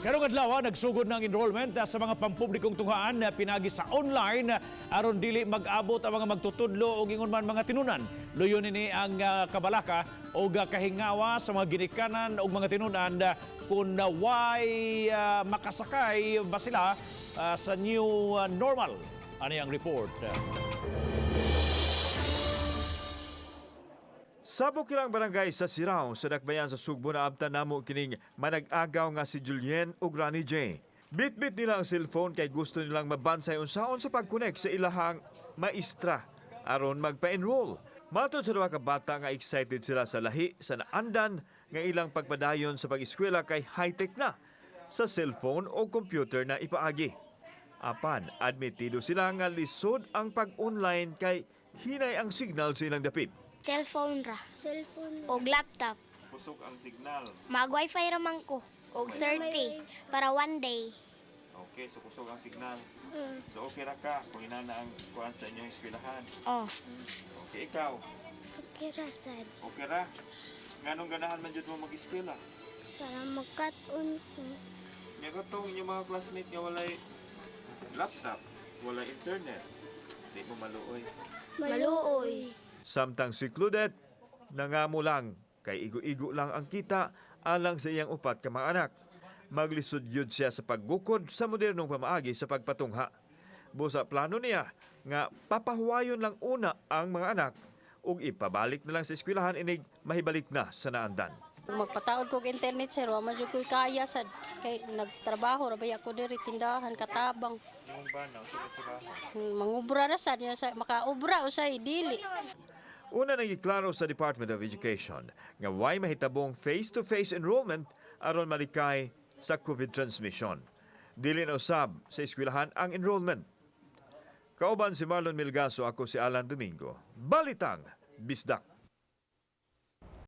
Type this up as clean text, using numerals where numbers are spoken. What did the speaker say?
Karong adlaw, nagsugod ng enrollment sa mga pampublikong tunghaan na pinagi sa online aron dili mag-abot ang mga magtutudlo o ingon man mga tinunan. Luyo nini ang kabalaka o kahingawa sa mga ginikanan o mga tinunan kung why makasakay ba sila sa new normal. Ano ang report? Sa Bukirang Barangay sa Sirao, sa Dakbayan sa Sugbo, na abtan namo kining manag-agaw nga si Julien ug Rani J. Bit-bit nila ang cellphone kay gusto nilang mabansay unsaon sa pag-connect sa ilahang maestra aron magpa-enroll. Matod sa duha ka bata nga excited sila sa lahi sa naandan nga ilang pagpadayon sa pag-eskwela kay high-tech na sa cellphone o computer na ipaagi. Apan, admitido sila nga lisod ang pag-online kay hinay ang signal sa ilang dapit. Cellphone ra. Cellphone. Og laptop. Kusog ang signal. Mag wifi ra man ko. Og 30 para one day. Okay, so kusog ang signal. So okay ra ka kung inana ang kuan sa inyong eskwelahan. Oh. Okay, ikaw? Okay ra sad. Okay ra? Nganong ganahan man jud mo mag-eskwela? Para magkat-on ko. Nya katong inyong mga classmate nga walay laptop, walay internet. Di mo maluoy? Maluoy. Samtang si Claudette, nangamo lang kay igo-igo lang ang kita alang sa iyang upat ka mga anak. Maglisod yun siya sa paggukod sa modernong pamaagi sa pagpatungha. Busa plano niya nga papahuwayon lang una ang mga anak ug ipabalik na lang sa eskwelahan inig mahibalik na sa naandan. Magpataod kog internet, sir, wa man jud ko'y kaya sad kay nagtrabaho ra baya ko diri, tindahan, katabang. Yung ba na sa trabaho? Mangubra ra sad niya sa makaubra usay dili. Una nang giklaro sa Department of Education nga way mahitabong face-to-face enrollment aron malikay sa COVID transmission. Dili na usab sa eskwelahan ang enrollment. Kauban si Marlon Milgaso, ako si Alan Domingo. Balitang Bisdak.